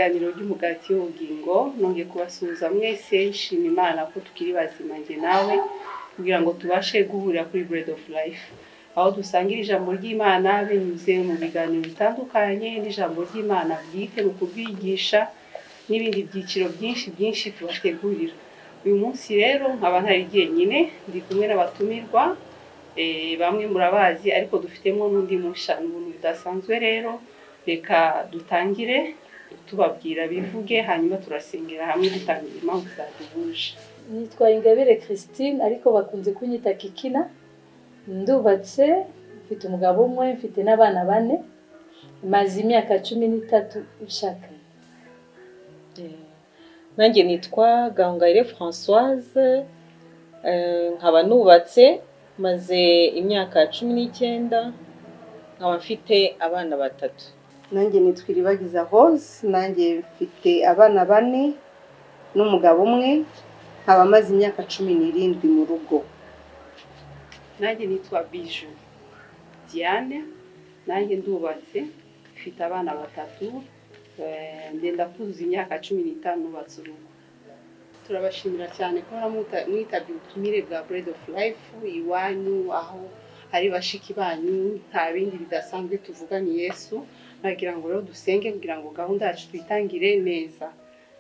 Ibiganiro by'Umugati w'Ubugingo. Nongeye kubasuhuza mwese, nshima Imana ko tukiri bazima njye nawe, kugira ngo tubashe guhurira kuri Bread of Life, aho dusangira ijambo ry'Imana binyuze mu biganiro bitandukanye n'ijambo ry'Imana bwite mu kubwigisha n'ibindi byiciro byinshi byinshi tubategurira. Uyu munsi rero nkaba ntari jyenyine, ndi kumwe n'abatumirwa. Bamwe murabazi, ariko dufitemo n'undi musha. Ni ubuntu budasanzwe. Rero reka dutangire tubabwira bivuge, hanyuma turasengera hamwe dutangira impamvu zaduhuje. Nitwa Ingabire Christine, ariko bakunze kunyita Kikina. Ndubatse, mfite umugabo umwe, mfite n'abana bane. Maze imyaka 13 nshakanye. Nanjye nitwa Gahongayire Françoise, nkaba nubatse, maze imyaka 19, nkaba mfite abana batatu. Nanjye nitwa Iribagiza Rose, nanjye mfite abana bane n'umugabo umwe, nkaba maze imyaka 17 mu rugo. Nanjye nitwa Biju Diane, nanjye ndubatse, mfite abana batatu, ngenda kuzuza imyaka 15 nubatse urugo. Turabashimira cyane ko mwitabye ubutumire bwa Bread of Life iwanyu, aho hari bashiki banyu. Nta bindi bidasanzwe tuvuga, ni Yesu. Nagira ngo rero dusenge kugira ngo gahunda yacu tuyitangire neza.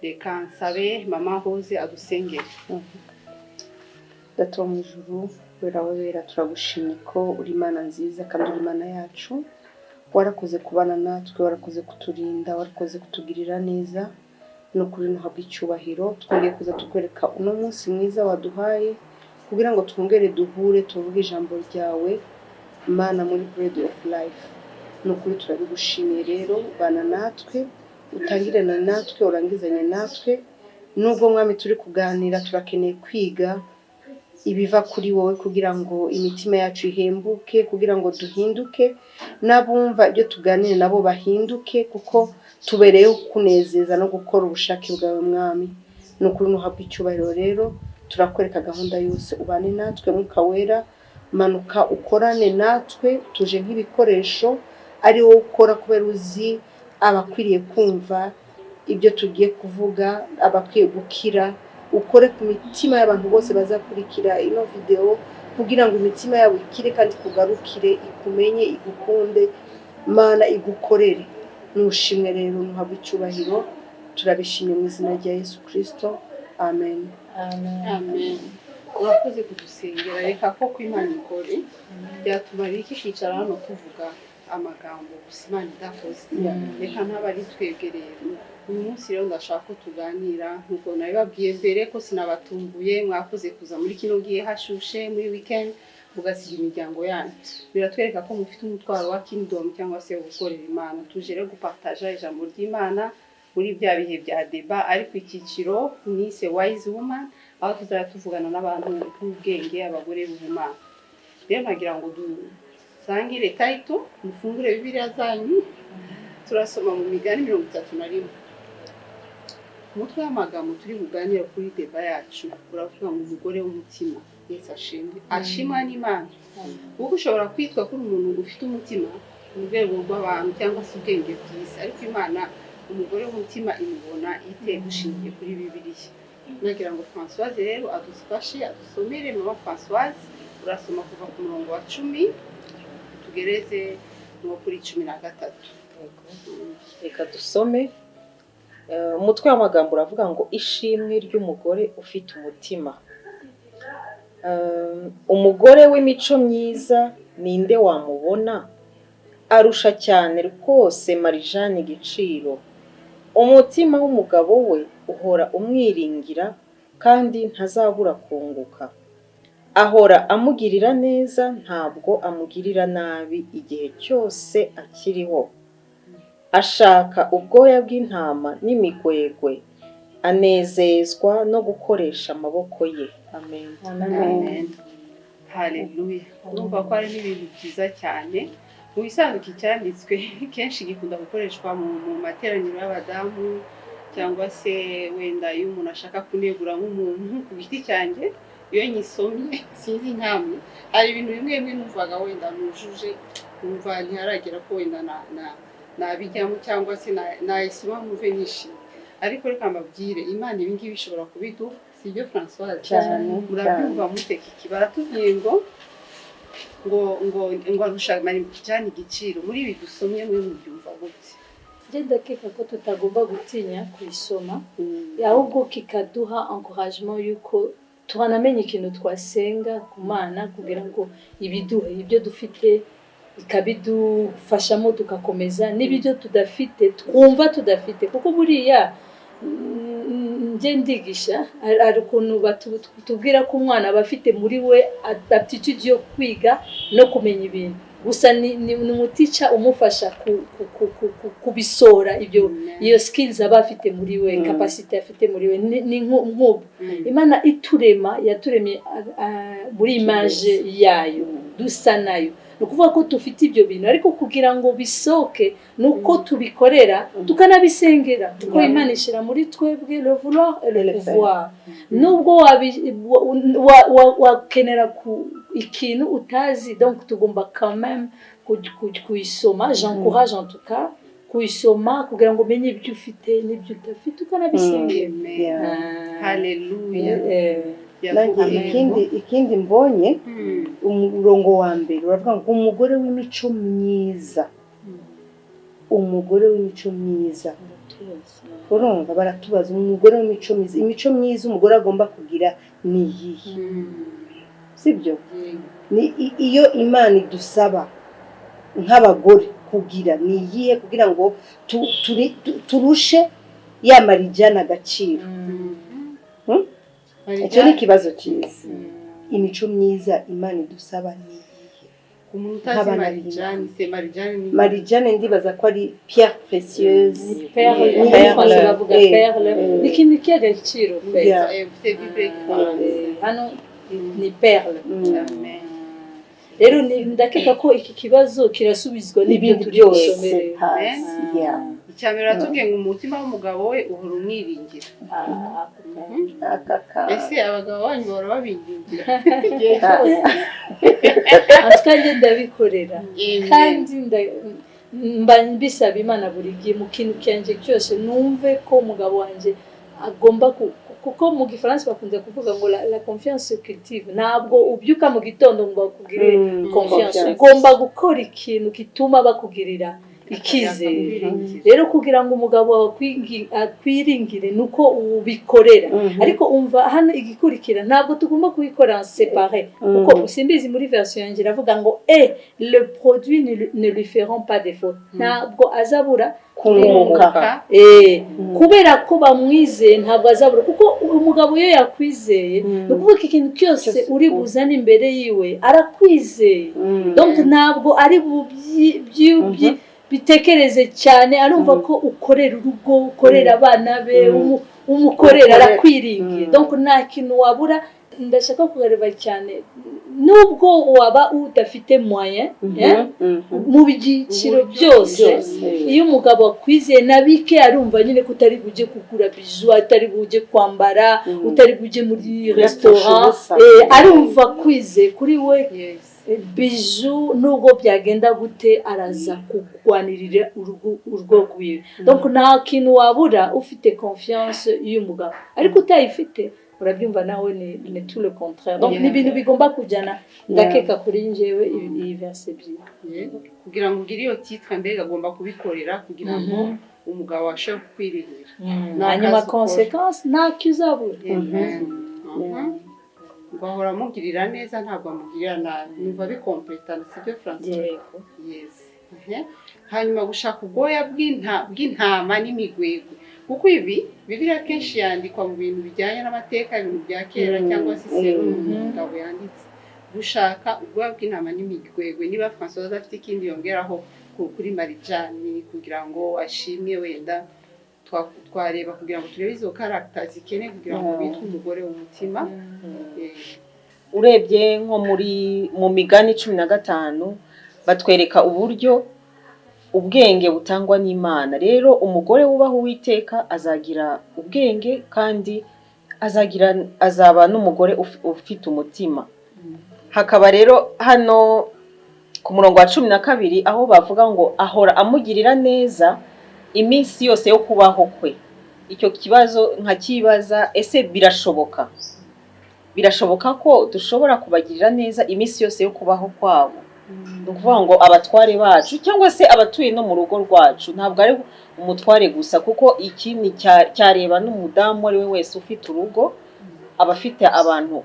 Reka nsabe Mama Rose adusengere. Data wo mu ijuru, wera wera, turagushimye ko uri Imana nziza kandi uri Imana yacu. Warakoze kubana natwe, warakoze kuturinda, warakoze kutugirira neza. Ni ukuri ntuhabwe icyubahiro. Twongeye kuza tukwereka uno munsi mwiza waduhaye kugira ngo twongere duhure, tuvuge ijambo ryawe, Mana, muri Bread of Life. Ni ukuri turabigushimiye. Rero bana natwe, utangirane natwe, urangizanye natwe. Nubwo, Mwami, turi kuganira, turakeneye kwiga ibiva kuri wowe kugira ngo imitima yacu ihembuke, kugira ngo duhinduke, n'abumva ibyo tuganira nabo bahinduke, kuko tubereyeho kunezeza no gukora ubushake bwawe, Mwami. Ni ukuri ntuhabwe icyubahiro. Rero turakwereka gahunda yose, ubane natwe. Mwuka Wera, manuka ukorane natwe. Tuje nk'ibikoresho, ari wowe ukora, kubera uzi abakwiriye kumva ibyo tugiye kuvuga, abakwiye gukira. Ukore ku mitima y'abantu bose bazakurikira ino videwo, kugira ngo imitima yabo ikire kandi ikugarukire, ikumenye, igukunde, Mana, igukorere. Nushimwe rero, ntuhabwe icyubahiro. Turabishimye mu izina rya Yesu Kirisito, amen. Amen. Urakoze kudusengera. Reka koko Imana ikore. Byatumarira iki kwicara hano tuvuga amagambo gusa Imana idakoze? Reka ntabe ari twebwe. Rero uyu munsi rero ndashaka ko tuganira nkuko nabibabwiye mbere ko sinabatunguye. Mwakoze kuza muri kino gihe hashushe, muri weekend, mugasiga imiryango yanyu. Biratwereka ko mufite umutwaro wa kingdom cyangwa se gukorera Imana. Tuje rero gupartaja ijambo ry'Imana muri bya bihe bya débat, ariko icyiciro nise Wise Woman, aho tuzajya tuvugana n'abantu b'ubwenge, abagore b'ubumana. Rero nagira ngo dusangire title. Mufungure Bibiliya zanyu, turasoma mu Migani 31. Umutwe w'amagambo turi buganire kuri débat yacu uravuga ngo "Umugore w'umutima". Yesu ashimwe, ashimwa n'Imana, kuko ushobora kwitwa ko uri umuntu ufite umutima mu rwego rw'abantu cyangwa se ubwenge bwiza, ariko Imana umugore w'umutima imubona ite, dushingiye kuri Bibiliya? Nagira ngo Françoise rero adufashe, adusomere. Mama Françoise, urasoma kuva ku murongo wa 10 tugereze nko kuri 13. Reka dusome. Umutwe w'amagambo uravuga ngo "Ishimwe ry'umugore ufite umutima". Umugore w'imico myiza ninde wamubona? Arusha cyane rwose marijani igiciro. Umutima w'umugabo we uhora umwiringira, kandi ntazabura kunguka. Ahora amugirira neza, ntabwo amugirira nabi igihe cyose akiriho. Ashaka ubwoya bw'intama n'imigwegwe, anezezwa no gukoresha amaboko ye. Amen. Amen, haleluya. Urumva ko harimo ibintu byiza cyane. Mu bisanzwe iki cyanditswe kenshi gikunda gukoreshwa mu materaniro y'abadamu, cyangwa se wenda iyo umuntu ashaka kunegura nk'umuntu. Ku giti cyanjye, iyo nyisomye, sinzi nkamwe, hari ibintu bimwe bimwe numvaga wenda nujuje, numva ntiharagera ko wenda na Nabijyamo cyangwa se nayisoma nkumve nishimye. Ariko reka mbabwire, Imana ibi ngibi ishobora kubiduha, si ibyo, Francoise? Cyane. Murabyumva mute, Kiki? Baratubwiye ngo arusha Marijani igiciro. Muri ibi dusomye, mwe mubyumva gute? Njye ndakeka ko tutagomba gutinya kuyisoma, ahubwo kikaduha encouragement yuko turanamenya ikintu twasenga ku Mana kugira ngo ibiduhe ibyo dufite, ikabidufashamo tugakomeza, n'ibyo tudafite, twumva tudafite. Kuko buriya njye ndigisha, hari ukuntu tubwira ko umwana aba afite muri we aptitude yo kwiga no kumenya ibintu. Gusa ni umutica umufasha kubisohora ibyo, iyo skills aba afite muri we, capacity afite muri we. Ni nk'ubu Imana iturema, yaturemye muri image yayo, dusa nayo. Ni ukuvuga ko dufite ibyo bintu, ariko kugira ngo bisohoke ni uko tubikorera, tukanabisengera, kuko Imana ishyira muri twebwe le vouloir et le Le faire. pouvoir. Nubwo wakenera ikintu utazi, donc tugomba quand même kuyisoma. J'encourage en tout cas kuyisoma kugira ngo umenye ibyo ufite n'ibyo udafite, ukanabisengera. Amen. Yeah. Haleluya. Nanjye ikindi mbonye, umurongo wa mbere uravuga ngo umugore w'imico myiza, umugore w'imico myiza. Urumva baratubaza umugore w'imico myiza, imico myiza umugore agomba kugira ni iyihe? Sibyo? Ni iyo Imana idusaba nk'abagore kugira ni iyihe, kugira ngo turushe ya Marijana agaciro? Icyo ni ikibazo cyiza. Imico myiza Imana idusaba ni iyihe? Umuntu utazi Nk'abana. Marijani se, Marijani ni Marijane ndibaza ko ari pierre précieuse. Ni perle. Ni Muri perle. France bavuga perle. Ni ikintu cy'agaciro pe. Ufite Bible Eh, hano ni perle. Amen. Rero ndakeka ko iki kibazo kirasubizwa n'ibyo n'ibindi turi byose busomere. hasi, yeah. Icya mbere baratubwiye ngo umutima w'umugabo we uhora umwiringira. Ah, Aka kantu. Ese abagabo banyu bahora babingingira igihe cyose? En tout cas njye ndabikorera. Amen. Kandi mba mbisaba Imana buri gihe mu kintu cyanjye cyose, numve ko umugabo wanjye agomba kuko mu Gifaransa bakunze kuvuga ngo la confiance se cultive. Ntabwo ubyuka mu gitondo ngo bakugirire confiance. Confiance. Ugomba gukora ikintu gituma bakugirira icyizere. Rero kugira ngo umugabo wawe akwiringire ni uko ubikorera. Ariko umva hano igikurikira, ntabwo tugomba kubikora séparé, kuko simbizi, muri version yanjye iravuga ngo et le produit ne lui feront pas défaut, ntabwo azabura kunguka. Kubera ko bamwizeye, ntabwo azabura, kuko umugabo iyo yakwizeye, ni ukuvuga ikintu cyose Cyose uri buzane imbere yiwe, arakwizeye. Donc ntabwo ari bitekereze cyane, arumva ko ukorera urugo, ukorera abana be, umukorera, Umukorera. arakwiringiye. Donc nta kintu wabura. Ndashaka kureba cyane, nubwo waba udafite moyen, eh, mu byiciro byose, Byose. iyo umugabo akwizeye na bike, arumva nyine ko utari bujye kugura bijoux, utari bujye kwambara, utari bujye muri restaurant, ubusa. Arumva akwizeye kuri we. Yes. Bijoux, nubwo byagenda gute, araza kurwanirira urugo rwiwe. Donc nta kintu wabura ufite confiance y'umugabo, ariko utayifite, urabyumva nawe, ni tout le contraire. Donc ni ibintu bigomba kujyana, ndakeka kuri njyewe iyi verse ebyiri. Yego. Kugira ngo ugire iyo titre, mbega agomba kubikorera kugira ngo umugabo abashe kukwiringira. Ni Hanyuma akazi ukora. conséquence, ntacyo uzabura. Amen. Ngo ahora amugirira neza, ntabwo amugirira nabi. Numva bikompletana, sibyo, Francois? Yego. Yes. Hanyuma gushaka ubwoya bw'intama n'imigwegwe, kuko ibi Bibiliya akenshi yandikwa mu bintu bijyanye n'amateka, ibintu bya kera, cyangwa se seru umugabo yanditse gushaka ubwoya bw'intama n'imigwegwe. Niba Francois afite ikindi yongeraho kuri Marijani kugira ngo ashimwe, wenda twareba kugira ngo turebe izo caractères zikeneye kugira ngo witwe umugore w'umutima. Urebye nko muri mu Migani 15, batwereka uburyo ubwenge butangwa n'Imana. Rero umugore wubaha Uwiteka azagira ubwenge, kandi azagira, azaba n'umugore ufite umutima. Hakaba rero hano Ku murongo wa 12, aho bavuga ngo ahora amugirira neza iminsi yose yo kubaho kwe. Icyo kibazo nkakibaza: ese birashoboka ko dushobora kubagirira neza iminsi yose yo kubaho kwabo? Ni ukuvuga ngo abatware bacu cyangwa se abatuye no mu rugo rwacu, ntabwo ari umutware gusa, kuko iki ni cyareba n'umudamu uwo ari we wese ufite urugo, aba afite abantu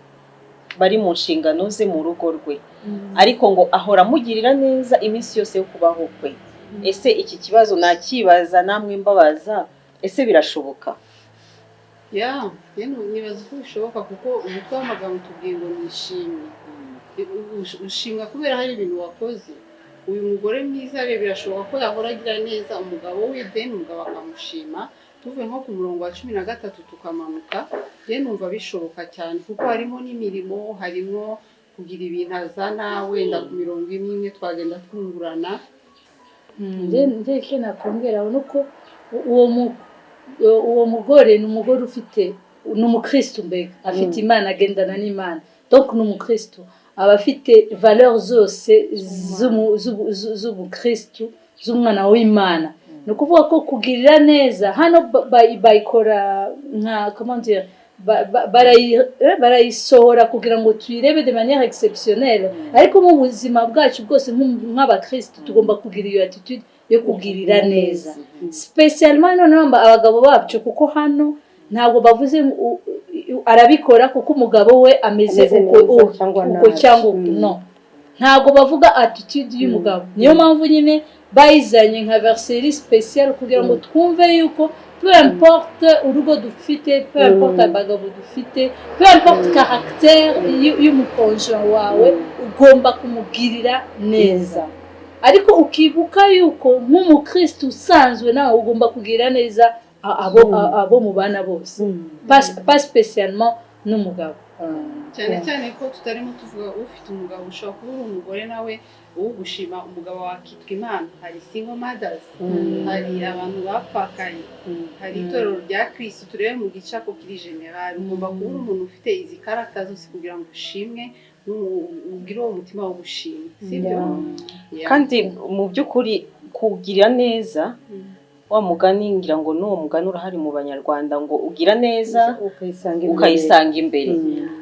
bari mu nshingano ze mu rugo rwe. Ariko ngo ahora amugirira neza iminsi yose yo kubaho kwe. Ese iki kibazo nakibaza namwe mbabaza: ese birashoboka? Ya, nibaza ko bishoboka, kuko umutwe w'amagambo tubwiye ngo nishimwe. Ushimwa kubera hari ibintu wakoze. Uyu mugore mwiza rero birashoboka ko yahora agira neza umugabo we, then umugabo akamushima. Tuvuye nko ku murongo wa 13 tukamanuka, njye numva bishoboka cyane, kuko harimo n'imirimo, harimo kugira ibintu azana, wenda ku mirongo imwe imwe twagenda twungurana. Nje icyo nakongeraho ni uko uwo mugore ni umugore ufite, ni umukristo mbega, afite Imana, agendana n'Imana. Donc ni umukristo, aba afite valeur zose z'ubukristo, z'umwana w'Imana. Ni ukuvuga ko kugirira neza hano bayikora nka, comment dire, barayisohora kugira ngo tuyirebe de manière exceptionnelle, ariko mu buzima bwacu bwose nk'abakristo tugomba kugira iyo attitude yo kugirira neza, spécialement noneho abagabo bacu, kuko hano ntabwo bavuze ngo arabikora kuko umugabo we ameze Ameze uko neza uko cyangwa uko nabi. cyangwa uko. No, ntabwo bavuga attitude y'umugabo. Niyo mpamvu nyine bayizanye nka verset spéciale kugira ngo twumve yuko peu importe urugo dufite, peu importe abagabo dufite, peu importe caractère y'umu conjoint wawe, ugomba kumugirira neza. Ariko ukibuka yuko nk'umukristo usanzwe nawe ugomba kugirira neza abo mubana bose, pas spécialement n'umugabo. Cyane cyane ko tutarimo tuvuga ufite umugabo. Ushobora kuba uri umugore nawe ugushima umugabo wakitwa Imana. Hari single mothers, hari abantu bapfakaye, hari itorero rya Kirisitu. Turebe mu gice ako kiri général. Ugomba kuba uri umuntu ufite izi caractères zose kugira ngo ushimwe, ugire uwo mutima wo gushima, sibyo? Yeah. Kandi mu by'ukuri kugirira neza, wa mugani, ngira ngo n'uwo mugani urahari mu Banyarwanda, ngo ugira neza ukayisanga imbere. Ukayisanga imbere.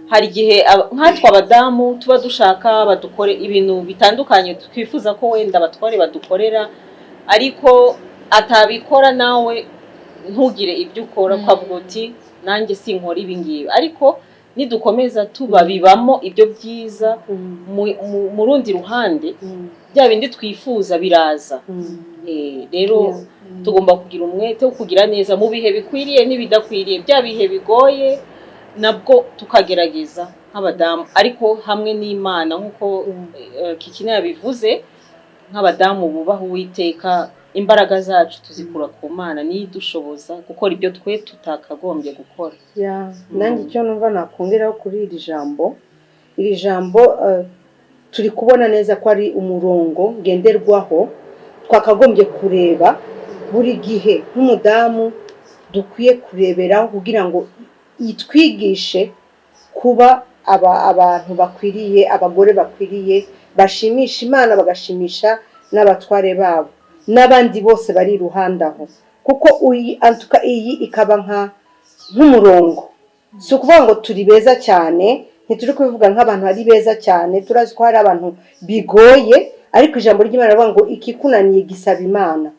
Hari igihe nkatwe abadamu tuba dushaka badukore ibintu bitandukanye, twifuza ko wenda abatware badukorera, ariko atabikora nawe ntugire ibyo ukora, ukavuga uti nanjye sinkora ibi ngibi. Ariko nidukomeza tubabibamo ibyo byiza, mu rundi ruhande bya bindi twifuza biraza. Rero tugomba kugira umwete wo kugira neza mu bihe bikwiriye n'ibidakwiriye, bya bihe bigoye nabwo tukagerageza nk'abadamu, ariko hamwe n'Imana, nk'uko Kikina yabivuze, nk'abadamu bubaha Uwiteka, imbaraga zacu tuzikura ku Mana, niyo idushoboza gukora ibyo twe tutakagombye gukora. Yeah, nanjye icyo numva nakongeraho kuri iri jambo, iri jambo turi kubona neza ko ari umurongo ngenderwaho twakagombye kureba buri gihe nk'umudamu, dukwiye kureberaho kugira ngo itwigishe kuba abantu bakwiriye, abagore bakwiriye, bashimisha Imana, bagashimisha n'abatware babo n'abandi bose bari iruhande aho. Kuko uyi antuka iyi ikaba nk'umurongo. Si ukuvuga ngo turi beza cyane, ntituri kubivuga nk'abantu ari beza cyane, turazi ko hari abantu bigoye, ariko ijambo ry'Imana rivuga ngo ikikunaniye gisaba Imana.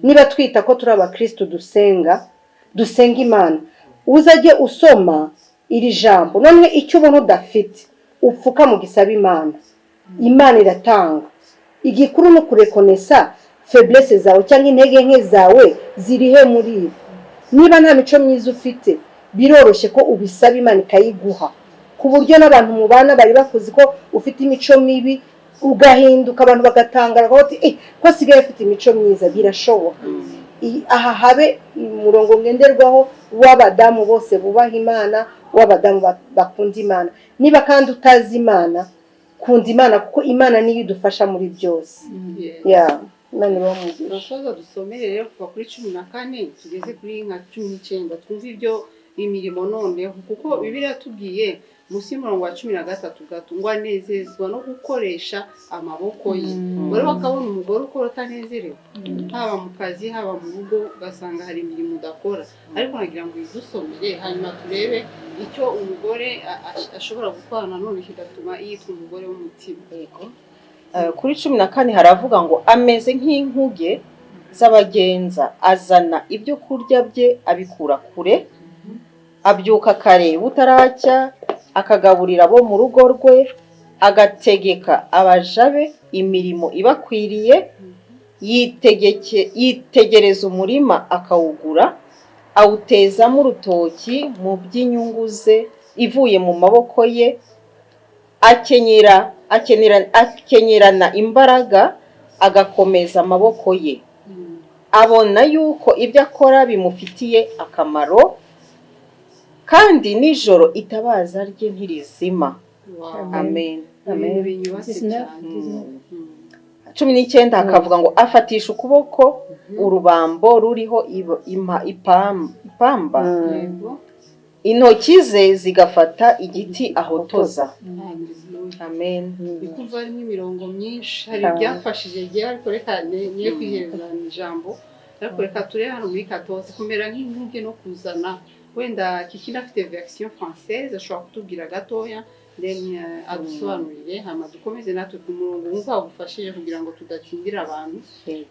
Niba twita ko turi abakirisitu dusenga, dusenga Imana, uzajye usoma iri jambo, noneho icyo ubona udafite upfuka mu gisaba Imana. Imana iratanga. Igikuru ni ukurekonesa faiblesse zawe cyangwa intege nke zawe zirihe muri ibi. Niba nta mico myiza ufite, biroroshye ko ubisaba Imana ikayiguha, ku buryo n'abantu mubana bari bakuzi ko ufite imico mibi, ugahinduka, abantu bagatangara bati eh, ko asigaye afite imico myiza. Birashoboka. Aha habe umurongo ngenderwaho w'abadamu bose bubaha Imana, w'abadamu bakunda Imana. Niba kandi utazi Imana, kunda Imana, kuko Imana niyo idufasha muri byose. Ya, Imana ibahe umugisha. Turasoza, dusomere rero kuva kuri 14 tugeze kuri nka 19, twumve ibyo imirimo noneho, kuko Bibiliya yatubwiye Munsi y'umurongo wa 13 gato, ngo anezezwa no gukoresha amaboko ye. Rero bakabona umugore ukora utanezerewe, haba mu kazi, haba mu rugo, ugasanga hari imirimo udakora. Ariko nagira ngo uyidusomere, hanyuma turebe icyo umugore ashobora gukora nanone kigatuma yitwa umugore w'umutima. Yego. Kuri 14 haravuga ngo ameze nk'inkuge z'abagenza, azana ibyo kurya bye abikura kure, abyuka kare butaracya, akagaburira abo mu rugo rwe, agategeka abaja be imirimo ibakwiriye, yitegereza umurima akawugura, awutezamo urutoki mu by'inyungu ze ivuye mu maboko ye, akenyerana imbaraga, agakomeza amaboko ye, abona yuko ibyo akora bimufitiye akamaro, kandi nijoro itabaza rye ntirizima. Wow. Amen. Ibintu binyubatse 19, cyane. 19 hakavuga ngo afatisha ukuboko urubambo ruriho ipamba, intoki ze zigafata igiti ahotoza. Amen. Ndi kumva harimo imirongo myinshi, hari ibyafashije igihe, ariko reka nye kwihereza ijambo, ariko reka turebe hano muri 14, kumera nk'inkuge no kuzana. Wenda Kikina afite version française, ashobora kutubwira gatoya, then adusobanurire, hanyuma dukomeze natwe ku murongo wumva wagufashije, kugira ngo tudatindira abantu,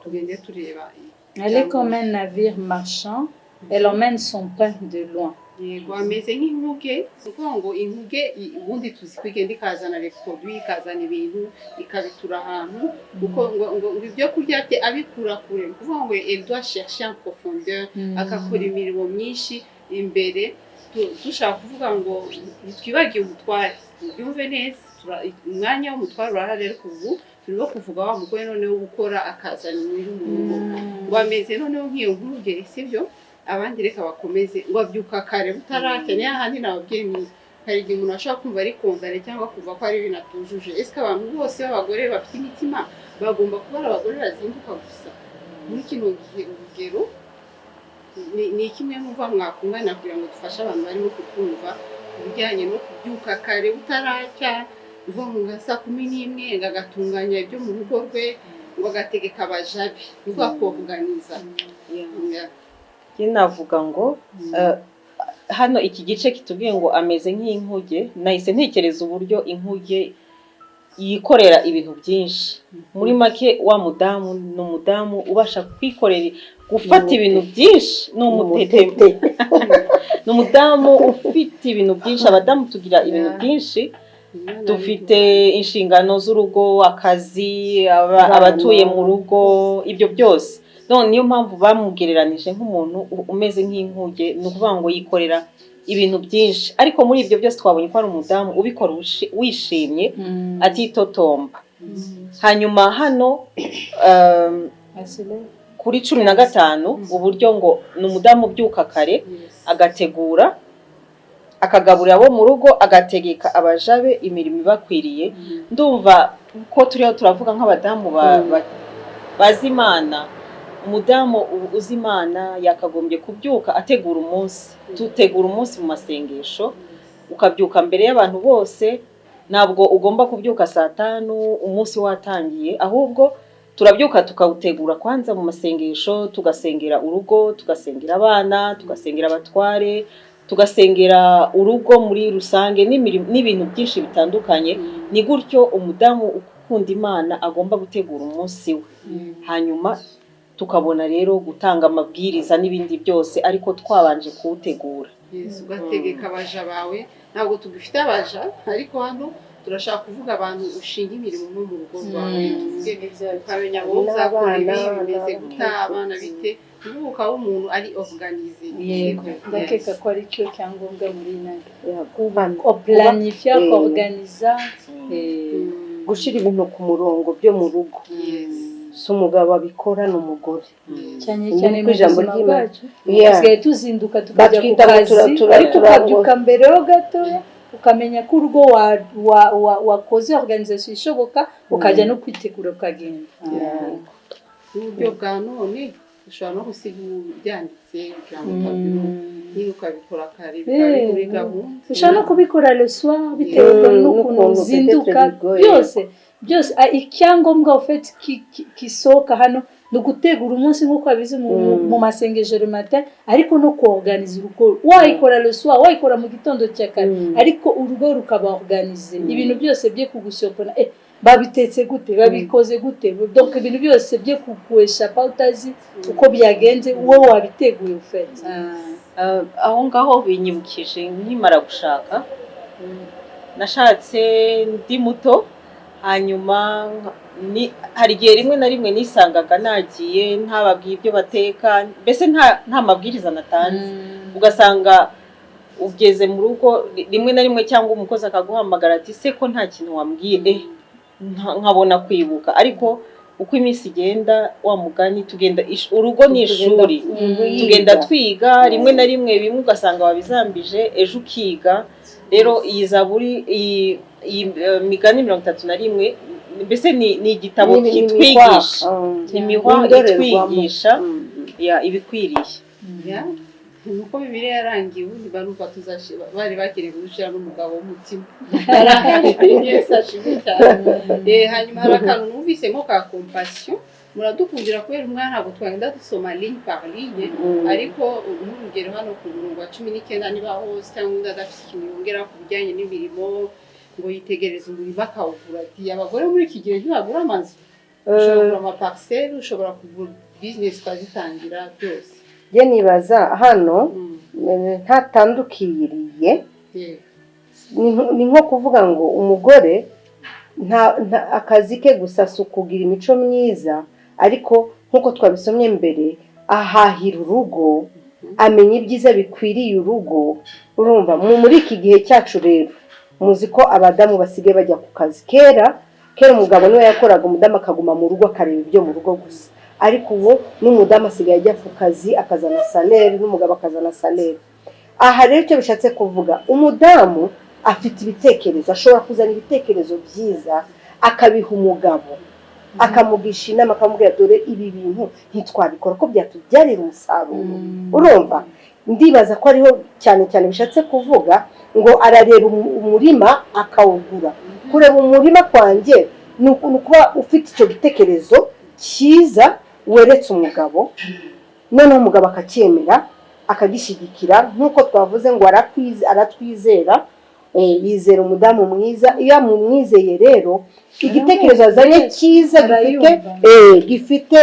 tugende tureba. Elle est comme un navire marchand, elle emmène son pain de loin. Yego, ameze nk'inkuge. Ni ukuvuga ngo inkuge ubundi tuzi ko igenda ikazana les produits, ikazana ibintu, ikabitura ahantu, kuko ngo ibyo kurya bye abikura kure. Ni ukuvuga ngo elle doit chercher en profondeur, agakora imirimo myinshi imbere. Dushaka kuvuga ngo ntitwibagiwe umutware, mubyumve neza, umwanya w'umutware urahari, ariko ubu turimo kuvuga wa mugore noneho gukora akazana inyungu mu rugo, ngo ameze noneho nk'iyo nkuge, sibyo? Abandi reka bakomeze. Ngo abyuka kare butaracya, niyo ahandi nababwiye ni hari igihe umuntu ashobora kumva ari condamné cyangwa kumva ko ari ibintu atujuje. Ese abantu bose b'abagore bafite imitima bagomba kuba ari abagore bazinduka gusa muri kino gihe? Urugero ni kimwe mwumva mwakungana kugira ngo dufashe abantu barimo kukumva ku bijyanye no kubyuka kare butaracya, uva mu nka saa 11, ngo agatunganya ibyo mu rugo rwe, ngo agategeka abaja be, ni ukuvuga koruganiza. Njye navuga ngo hano iki gice kitubwiye ngo ameze nk'inkuge, nahise ntekereza uburyo inkuge yikorera ibintu byinshi. Muri make, wa mudamu ni umudamu ubasha kwikorera, gufata ibintu byinshi, ni umutete, ni umudamu ufite ibintu byinshi. Abadamu tugira ibintu byinshi, dufite inshingano z'urugo, akazi, abatuye mu rugo, ibyo byose. None niyo mpamvu bamugereranije nk'umuntu umeze nk'inkuge, ni ukuvuga ngo yikorera ibintu byinshi. Ariko muri ibyo byose twabonye ko ari umudamu ubikora wishimye, atitotomba. Hanyuma hano kuri 15, uburyo ngo ni umudamu ubyuka kare, agategura, akagaburira abo mu rugo, agategeka abaja be imirimo ibakwiriye. Ndumva ko turiho turavuga nk'abadamu bazi Imana. Umudamu uzi Imana yakagombye kubyuka ategura umunsi. Tutegura umunsi mu masengesho, ukabyuka mbere y'abantu bose. Ntabwo ugomba kubyuka saa 5 umunsi watangiye, ahubwo turabyuka tukawutegura kwanza mu masengesho, tugasengera urugo, tugasengera abana, tugasengera abatware, tugasengera urugo muri rusange n'ibintu byinshi bitandukanye. Ni gutyo umudamu ukunda Imana agomba gutegura umunsi we, hanyuma tukabona rero gutanga amabwiriza n'ibindi byose, ariko twabanje kuwutegura. Yes, ugategeka abaja bawe. Ntabwo tugifite abaja, ariko hano turashaka kuvuga abantu ushinga imirimo nko mu rugo rwawe, tuvuge ukamenya ngo uzakora ibi, bimeze guta, abana bite, ubu ukaba umuntu ari organisé. Yego, ndakeka ko ari cyo cyangombwa muri nani, planifier, organiza. Gushyira ibintu ku murongo byo mu rugo, si umugabo abikora, ni umugore. Cyane Ni cyane uko mu ijambo buzima ry'Imana. bwacu dusigaye tuzinduka tukajya ku Batwita ngo kazi, ariko ukabyuka mbere ho gatoya, ukamenya ko urugo wakoze organisation ishoboka, ukajya no kwitegura ukagenda. N'uburyo bwa none. Ushobora no gusiga ubyanditse kugira ngo utabyuka nyine, ukabikora kare, bikaba biri muri gahunda. Ushobora no kubikora le soir bitewe n'ukuntu n'ukuntu uzinduka. peut-être bigoye. Byose byose, icyangombwa ufite kisohoka hano ni ugutegura umunsi nk'uko babizi mu masengesho le matin, ariko no kuorganiza urugo. Wayikora le soir, wayikora mu gitondo cya kare, ariko urugo rukaba organisé, ibintu byose bye kugusopona, babitetse gute, babikoze gute, donc ibintu byose bye kukweshapa utazi uko byagenze, wowe wabiteguye ufite. Aho ngaho binyibukije nkimara gushaka. Nashatse ndi muto, hanyuma hari igihe rimwe na rimwe nisangaga nagiye ntababwiye ibyo bateka, mbese nta mabwiriza natanze, ugasanga ugeze mu rugo rimwe na rimwe cyangwa umukozi akaguhamagara ati: "Se ko nta kintu wambwiye?" Nkabona kwibuka. Ariko uko iminsi igenda, wa mugani, tugenda urugo ni ishuri, tugenda twiga. Rimwe na rimwe bimwe ugasanga wabizambije, ejo ukiga. Rero iyi zaburi, iyi Migani 31, mbese ni igitabo kitwigisha, ni imihwa itwigisha ya ibikwiriye. Ya, nuko Bibiliya yarangiye, ubundi barumva tuzashira bari bakeneye kudushyira n'umugabo w'umutima. Yesu ashimwe cyane. Hanyuma hari akantu numvisemo ka compassion. Muradukundira kubera umwana, ntabwo twagenda dusoma ligne par ligne, ariko nk'urugero hano ku murongo wa 19, niba hose cyangwa undi adafite ikintu yongera ku bijyanye n'imirimo, ngo yitegereze umurima akawugura, ati abagore muri iki gihe ntibagura amazu. Ushobora kugura amaparcelle, ushobora kugura business ukazitangira byose. Njye nibaza hano ntatandukiriye, ni nko kuvuga ngo umugore akazi ke gusa si ukugira imico myiza, ariko nk'uko twabisomye mbere, ahahira urugo, amenya ibyiza bikwiriye urugo. Urumva muri iki gihe cyacu rero, muzi ko abadamu basigaye bajya ku kazi. Kera kera umugabo niwe yakoraga, umudamu akaguma mu rugo akareba ibyo mu rugo gusa, ariko ubu n'umudamu asigaye ajya ku kazi akazana salaire, n'umugabo akazana salaire. Aha rero icyo bishatse kuvuga, umudamu afite ibitekerezo, ashobora kuzana ibitekerezo byiza akabiha umugabo, akamugisha inama, akamubwira: "Dore ibi bintu ntitwabikora ko byatubyarira umusaruro?" Urumva ndibaza ko ariho cyane cyane bishatse kuvuga ngo arareba umurima akawugura. Kureba umurima kwanjye ni ukuba ufite icyo gitekerezo cyiza weretse umugabo, noneho umugabo akacyemera, akagishyigikira, nk'uko twavuze ngo aratwizera, yizera umudamu mwiza. Iyo amumwizeye rero, igitekerezo azanye cyiza gifite Arayumva. Gifite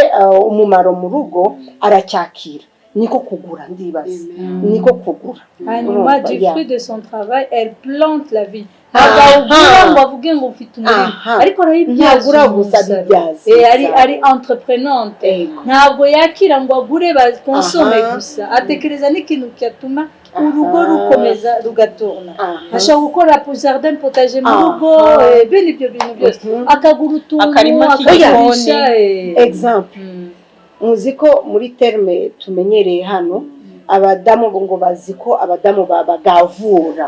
umumaro mu rugo, aracyakira. Niko kugura, ndibaza niko kugura. Hanyuma, Urumva, du yeah. fruit de son travail, elle plante la vigne. Ntabwo awugura ngo avuge ngo mfite umurima, ariko arayibyaza Ntagura gusa, umusaruro. abibyaza Ari entreprenante. Ntabwo yakira ngo agure bakonsome gusa, atekereza n'ikintu cyatuma urugo rukomeza rugaturna. Ashobora gukora jardin potager mu rugo, bene ibyo bintu byose, akagura utuntu, Akarima akagurisha. k'igikoni. Exemple, muzi ko muri terme tumenyereye hano, abadamu ngo bazi ko abadamu bagavura.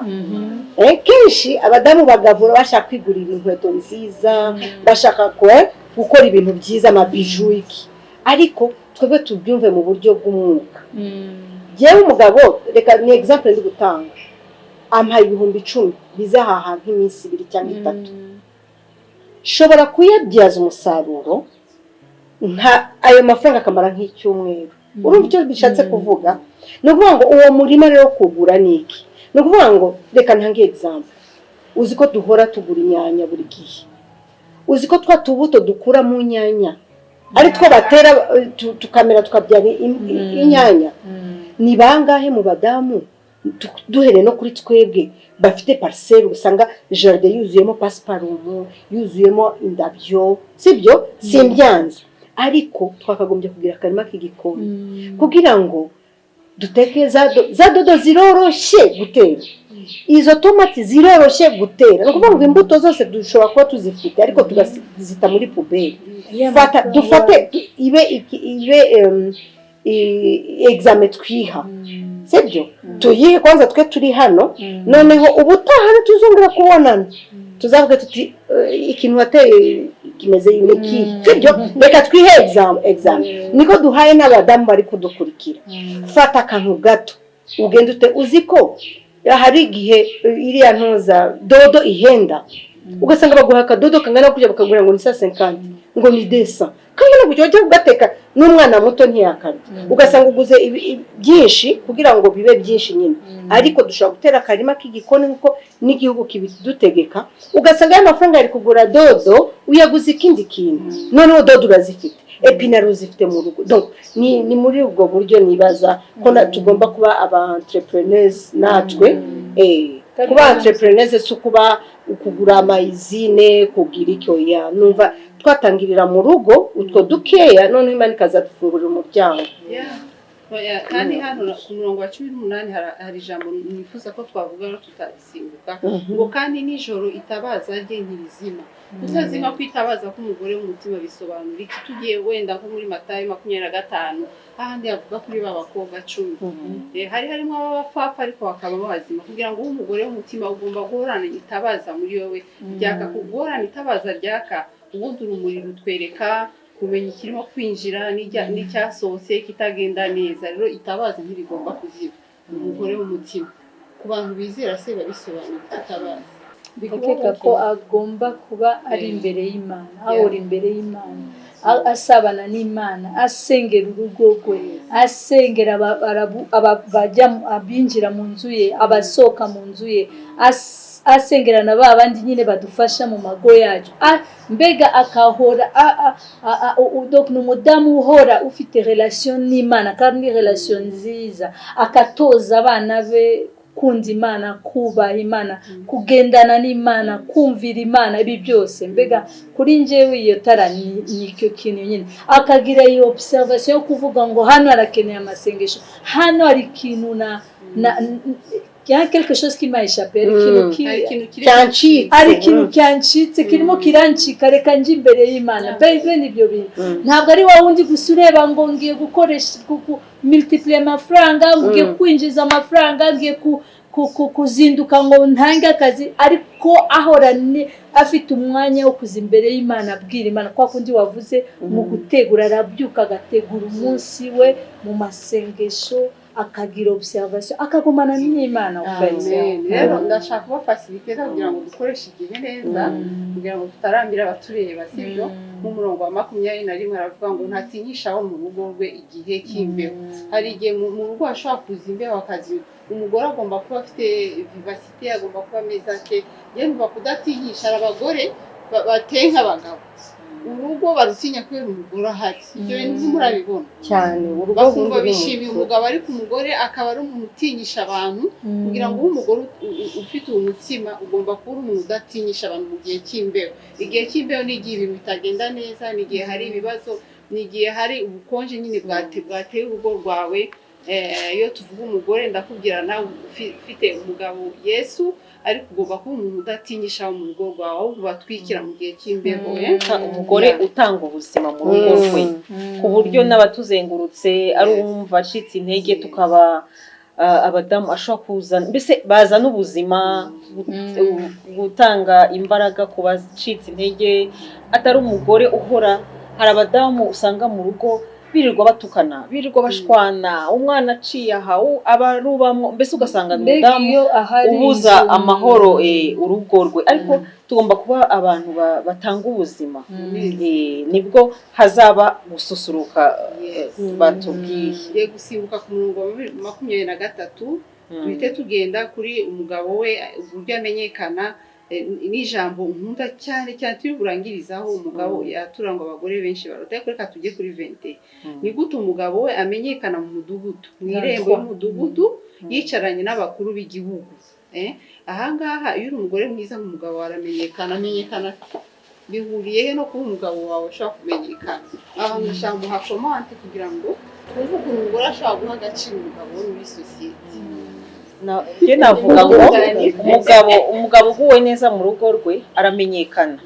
Kenshi abadamu bagavura bashaka kwigurira inkweto nziza, bashaka gukora ibintu byiza, amabijoux, iki. Ariko twebwe tubyumve mu buryo bw'umwuka. Yewe, umugabo, reka ni exemple ndi gutanga, ampaye 10,000 bizahaha nk'iminsi 2 cyangwa 3, nshobora kuyabyaza umusaruro nka ayo mafaranga akamara nk'icyumweru. Urumva icyo bishatse kuvuga? Ni ukuvuga ngo uwo murima rero kugura ni iki? Ni ukuvuga ngo, reka ntange example, uzi ko duhora tugura inyanya buri gihe? Uzi ko twa tubuto dukura mu nyanya ari two batera, tukamera, tukabyara inyanya? Ni bangahe mu badamu, duhereye no kuri twebwe, bafite parcelle usanga jardin yuzuyemo pasiparumu, yuzuyemo indabyo? Sibyo, simbyanze, ariko twakagombye kugira akarima k'igikoni kugira ngo duteke za dodo. Ziroroshye gutera izo tomati, ziroroshye gutera. Ni ukuvuga ngo imbuto zose dushobora kuba tuzifite, ariko tugazita muri poubelle. Fata dufate ibe ibe examen twiha, sibyo? Tuyihe kwanza twe turi hano, noneho ubutaha ntituzongera kubonana tuzavuga tuti: "Ikintu wateye." Kimeze ni sibyo? Reka twihe example, niko duhaye n'abadamu bari kudukurikira. Fata akantu gato ugenda ute. Uzi ko hari igihe iriya ntuza dodo ihenda, ugasanga baguha akadodo kangana kujya, bakagura ngo ni 150, ngo ni 200, kangana kujya, wajya kugateka n'umwana muto ntiyakarya, ugasanga uguze byinshi kugira ngo bibe byinshi nyine. Ariko dushobora gutera akarima k'igikoni nk'uko n'igihugu kibidutegeka, ugasanga ayo mafaranga yari kugura dodo uyaguze ikindi kintu. Noneho dodo urazifite, épinards uzifite mu rugo. Donc ni muri ubwo buryo nibaza ko tugomba kuba aba entrepreneurs natwe. Kuba entrepreneurs si ukuba kugura ama usine, kugira icyo ya numva twatangirira mu rugo utwo dukeya, noneho Imana ikazadufungurira umuryango. Yeah. Oya, kandi hano ku murongo wa 18 hari ijambo nifuza ko twavuga tutarisimbuka, ngo: "Kandi nijoro itabaza rye ntirizima." Kutazima kwitabaza k'umugore w'umutima bisobanura iki? Tugiye wenda nko muri Matayo 25, hahandi havuga kuri ba bakobwa 10. Hari harimo abapfapfa ariko bakabamo bazima. Kugira ngo ube umugore w'umutima, ugomba guhorana itabaza muri wowe ryaka. Guhorana itabaza ryaka, ubundi urumuri rutwereka kumenya ikirimo kwinjira n'icyasohotse kitagenda neza. Rero itabaza ntirigomba kuzima umugore w'umutima. Ku bantu bizera se babisobanura itabaza? Ndakeka ko agomba kuba ari imbere y'Imana, ahora imbere y'Imana, asabana n'Imana, asengera urugo rwe, asengera bajya abinjira mu nzu ye, abasohoka mu nzu ye, asengera na ba bandi nyine badufasha mu mago yacu. Mbega akahora donc ni umudamu uhora ufite relation n'Imana, kandi relation nziza, akatoza abana be gukunda Imana, kubaha Imana, kugendana n'Imana, kumvira Imana. Ibi byose, mbega kuri njyewe iyo tara ni icyo kintu nyine, akagira iyo observation yo kuvuga ngo hano harakeneye amasengesho, hano hari ikintu na il y a quelque chose qui m'a échappé, hari ikintu Hari ikintu kiri Cyancitse. Hari ikintu cyancitse, kirimo kirancika, reka njye imbere y'Imana. Bene ibyo bintu ntabwo ari wa wundi gusa ureba ngo ngiye gukoresha multiplier amafaranga, ngiye kwinjiza amafaranga, ngiye kuzinduka ngo ntange akazi, ariko ahora afite umwanya wo kuza imbere y'Imana, abwira Imana kwa kundi wavuze mu gutegura. Arabyuka agategura umunsi we mu masengesho, akagira observation, akagumana n'Imana en fait. Amen. Rero ndashaka kuba faciliter kugira ngo dukoreshe igihe neza, kugira ngo tutarambira abatureba, sibyo? Mu murongo wa 21 aravuga ngo: "Ntatinyisha abo mu rugo rwe igihe cy'imbeho." Hari igihe mu rugo hashobora kuza imbeho, akazi umugore agomba kuba afite vivacité, agomba kuba ameze ate? Yewe, numva kudatinyisha, hari abagore bateye nk'abagabo, urugo barutinya kubera umugore ahari. Ibyo bintu ntimurabibona? Cyane, urugo Bakumva rundi bishimiye umugabo, ariko umugore akaba ari umuntu utinyisha abantu. Kugira ngo ube umugore ufite uwo mutima, ugomba kuba uri umuntu udatinyisha abantu mu gihe cy'imbeho. Igihe cy'imbeho ni igihe ibintu bitagenda neza, ni igihe hari ibibazo, ni igihe hari ubukonje nyine bwateye urugo rwawe. Iyo tuvuga umugore, ndakubwira nawe ufite umugabo Yesu, ariko ugomba kuba umuntu udatinyisha abo mu rugo rwawe, ahubwo batwikira mu gihe cy'imbeho. Umugore utanga ubuzima mu rugo rwe, ku buryo n'abatuzengurutse ari uwumva acitse intege, tukaba abadamu ashobora kuzana, mbese bazana ubuzima, gutanga imbaraga ku bacitse intege, atari umugore uhora. Hari abadamu usanga mu rugo birirwa batukana, birirwa bashwana, umwana aciye aha abarubamwo, mbese ugasanga ni Mbega umudamu iyo ahari ubuza amahoro urugo rwe. Ariko tugomba kuba abantu batanga ubuzima. Nibwo hazaba gususuruka batubwiye. Ngiye gusimbuka ku murongo wa 23, duhite tugenda kuri umugabo we, uburyo amenyekana. N'ijambo nkunda cyane cyane turi burangirizaho, umugabo yatura ngo abagore benshi barota, ariko reka tujye kuri 20. Ni gute umugabo we amenyekana mu mudugudu, mu irembo y'umudugudu, yicaranye n'abakuru b'igihugu? Ahangaha iyo uri umugore mwiza, umugabo wawe aramenyekana. Amenyekana bihuriye he no kuba umugabo wawe ashobora kumenyekana? Abantu bashaka muha comment kugira ngo twumve ukuntu umugore ashobora guha agaciro umugabo we muri sosiyete. Njye navuga ngo umugabo uguwe neza mu rugo rwe aramenyekana.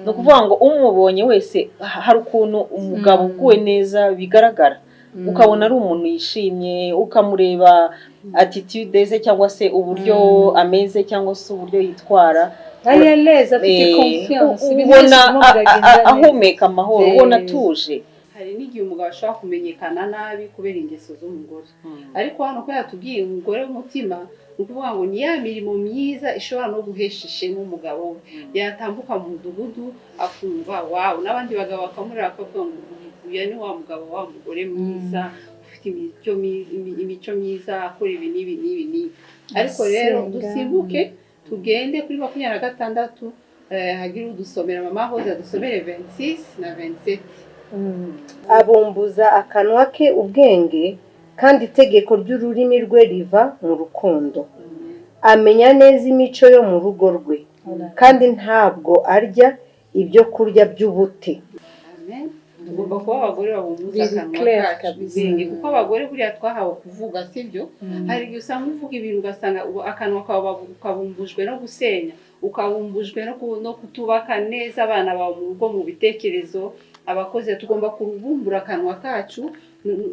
Ni ukuvuga ngo umubonye wese, hari ukuntu umugabo uguwe neza bigaragara, ukabona ari umuntu yishimye, ukamureba attitude ze cyangwa se uburyo ameze cyangwa se uburyo yitwara. Ari à l'aise, afite confiance, ibintu ubona byose birimo biragenda neza. Ahumeka amahoro, ubona atuje. Hari n'igihe umugabo ashobora kumenyekana nabi kubera ingeso z'umugore, ariko hano ko yatubwiye umugore w'umutima, ni ukuvuga ngo ni ya mirimo myiza ishobora no guhesha ishema umugabo we. Yatambuka mu mudugudu akumva wawu, n'abandi bagabo bakamureba bakavuga ngo uyu ni wa mugabo, wa mugore mwiza ufite imico myiza, akora ibi n'ibi n'ibi n'ibi. Ariko rero Asenga. Dusimbuke tugende kuri 26, hagire udusomera, mama Hoze adusomere 26 na 27. Abumbuza akanwa ke ubwenge, kandi itegeko ry'ururimi rwe riva mu rukundo. Amenya neza imico yo mu rugo rwe, kandi ntabwo arya ibyo kurya by'ubute. Amen. Tugomba kuba abagore babumbuza Biri akanwa clair kacu kabisa. ubwenge, kuko abagore buriya twahawe kuvuga, sibyo? Hari igihe usanga uvuga ibintu, ugasanga ubu akanwa kawe kabumbujwe no gusenya, ukabumbujwe no kutubaka neza abana bawe mu rugo, mu bitekerezo. Abakozi tugomba kubumbura akanwa kacu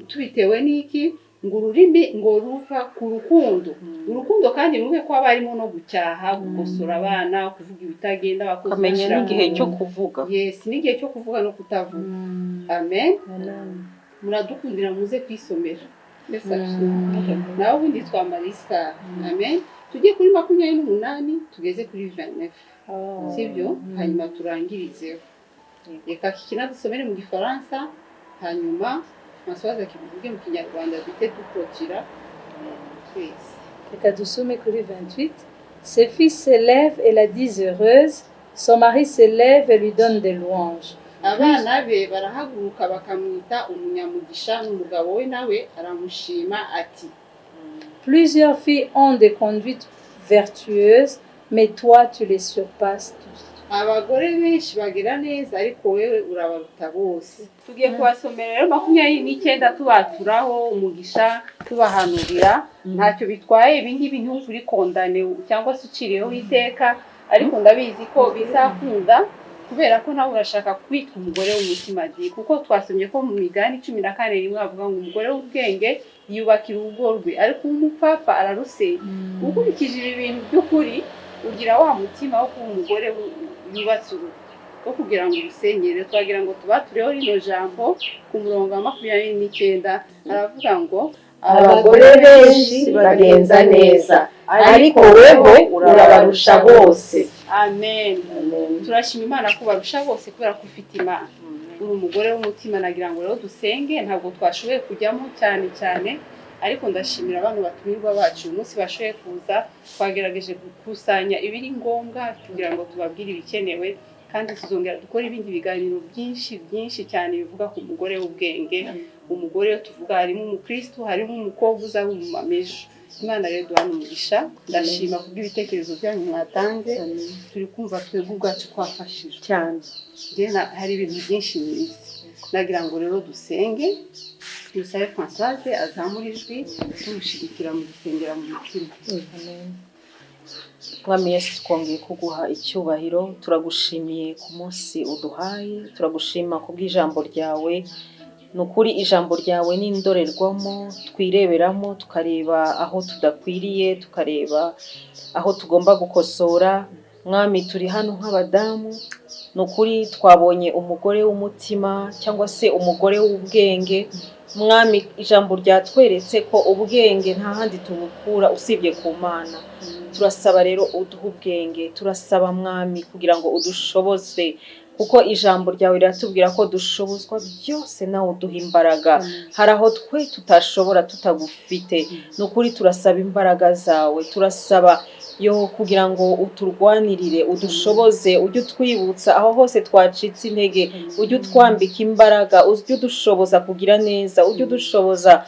tubitewe n'iki? Ngo ururimi ngo ruva ku rukundo. Urukundo kandi mwibuke ko haba harimo no gucyaha, gukosora abana, kuvuga ibitagenda, abakozi ukamenya bashyira mu n'igihe cyo kuvuga. Yes, n'igihe cyo kuvuga no kutavuga. Amen. Muradukundira muze kwisomera. Mbese nawe ubundi twamara isaha. Amen. Tujye kuri 28 tugeze kuri 29, sibyo? Hanyuma turangirizeho. Reka kikina dusomere mu Gifaransa, hanyuma Françoise akivuge mu Kinyarwanda, duhite dukurikira twese. Reka dusome kuri 28. Ses fils s'élèvent et la disent heureuse. Son mari s'élève et lui donne des louanges. Abana be barahaguruka bakamwita umunyamugisha, n'umugabo we nawe aramushima ati: Plusieurs filles ont des conduites vertueuses, mais toi, tu les surpasses tous. Abagore benshi bagira neza, ariko wewe urabaruta bose. Tugiye kubasomera rero 29, tubaturaho umugisha, tubahanurira. Ntacyo bitwaye ibi ngibi, ntiwumve uri condamné cyangwa se uciriyeho iteka, ariko ndabizi ko bizakunda, kubera ko nawe urashaka kwitwa umugore w'umutima di, kuko twasomye ko mu Migani 14:1 bavuga ngo umugore w'ubwenge yubakira urugo rwe, ariko uw'umupfapfa ararusenya. Ukurikije ibi bintu by'ukuri, ugira wa mutima wo kuba umugore yubatse urugo wo kugira ngo urusenyere. Twagira ngo tubatureho rino jambo ku murongo wa 29, aravuga ngo: Abagore benshi bagenza neza, ariko weho urabarusha bose. Amen. Turashima Imana ko barusha bose kubera ko ufite Imana, uri umugore w'umutima. Nagira ngo rero dusenge. Ntabwo twashoboye kujyamo cyane cyane, ariko ndashimira abantu batumirwa bacu uyu munsi bashoboye kuza. Twagerageje gukusanya ibiri ngombwa kugira ngo tubabwire ibikenewe, kandi tuzongera dukore ibindi biganiro byinshi byinshi cyane bivuga ku mugore w'ubwenge. Umugore tuvuga harimo umukristo, harimo umukobwa uzaba umumama ejo. Imana rero duhana umugisha. Ndashima kubw'ibitekerezo byanyu mwatanze. Turi kumva twebwe ubwacu twafashijwe cyane. Njye hari ibintu byinshi nize. Nagira ngo rero dusenge, dusabe Françoise azamure ijwi, tumushyigikira mu gusengera mu mutima. Mwami Yesu, twongeye kuguha icyubahiro. Turagushimiye ku munsi uduhaye, turagushima ku bw'ijambo ryawe. Ni ukuri ijambo ryawe ni indorerwamo twireberamo, tukareba aho tudakwiriye, tukareba aho tugomba gukosora. Mwami, turi hano nk'abadamu. Ni ukuri twabonye umugore w'umutima cyangwa se umugore w'ubwenge. Mwami, ijambo ryatweretse ko ubwenge nta handi tubukura usibye ku Mana. Turasaba rero uduhe ubwenge. Turasaba, Mwami, kugira ngo udushoboze, kuko ijambo ryawe riratubwira ko dushobozwa byose nawe uduha imbaraga. Hari aho twe tutashobora tutagufite. Ni ukuri turasaba imbaraga zawe, turasaba yo kugira ngo uturwanirire, udushoboze, ujye utwibutsa aho hose twacitse intege, ujye utwambika imbaraga, ujye udushoboza kugira neza, ujye udushoboza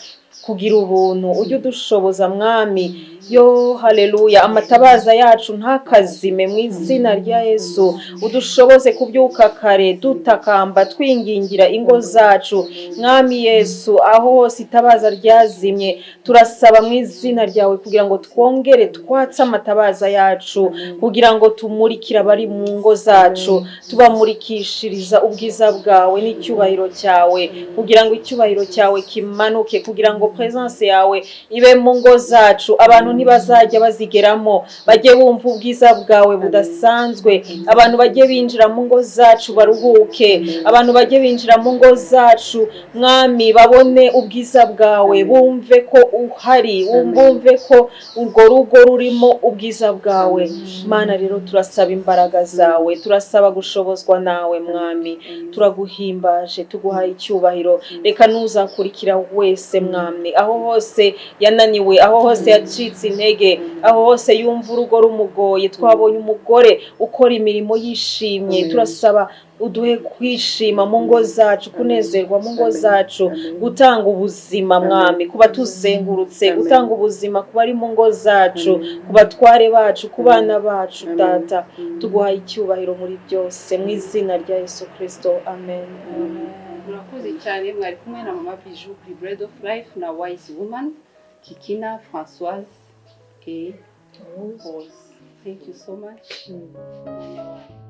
kugira ubuntu, ujye udushoboza, Mwami. Yo haleluya! Amatabaza yacu ntakazime mu izina rya Yesu. Udushoboze kubyuka kare, dutakamba, twingingira ingo zacu. Mwami Yesu, aho hose itabaza ryazimye, turasaba mu izina ryawe kugira ngo twongere twatse amatabaza yacu, kugira ngo tumurikire abari mu ngo zacu, tubamurikishiriza ubwiza bwawe n'icyubahiro cyawe, kugira ngo icyubahiro cyawe kimanuke, kugira ngo ngo presence yawe ibe mu ngo zacu. Abantu ntibazajya bazigeramo, bajye bumva ubwiza bwawe budasanzwe. Abantu bajye binjira mu ngo zacu baruhuke. Abantu bajye binjira mu ngo zacu, Mwami, babone ubwiza bwawe, bumve ko uhari, bumve ko urwo rugo rurimo ubwiza bwawe. Mana, rero turasaba imbaraga zawe, turasaba gushobozwa nawe. Mwami, turaguhimbaje, tuguhaye icyubahiro. Reka n'uzakurikira wese, Mwami, aho hose yananiwe, aho hose yacitse intege, aho hose yumva urugo rumugoye. Twabonye umugore ukora imirimo yishimye. Turasaba uduhe kwishima mu ngo zacu, kunezerwa mu ngo zacu, gutanga ubuzima, Mwami, kuba tuzengurutse, gutanga ubuzima ku bari mu ngo zacu, ku batware bacu, ku bana bacu. Data, tuguhaye icyubahiro muri byose, mu izina rya Yesu Kirisito, amen. Murakoze cyane. Mwari kumwe na Mama Bijou kuri Bread of Life na Wise Woman Kikina Françoise et Rose. Thank you so much. Mwanya wanyu.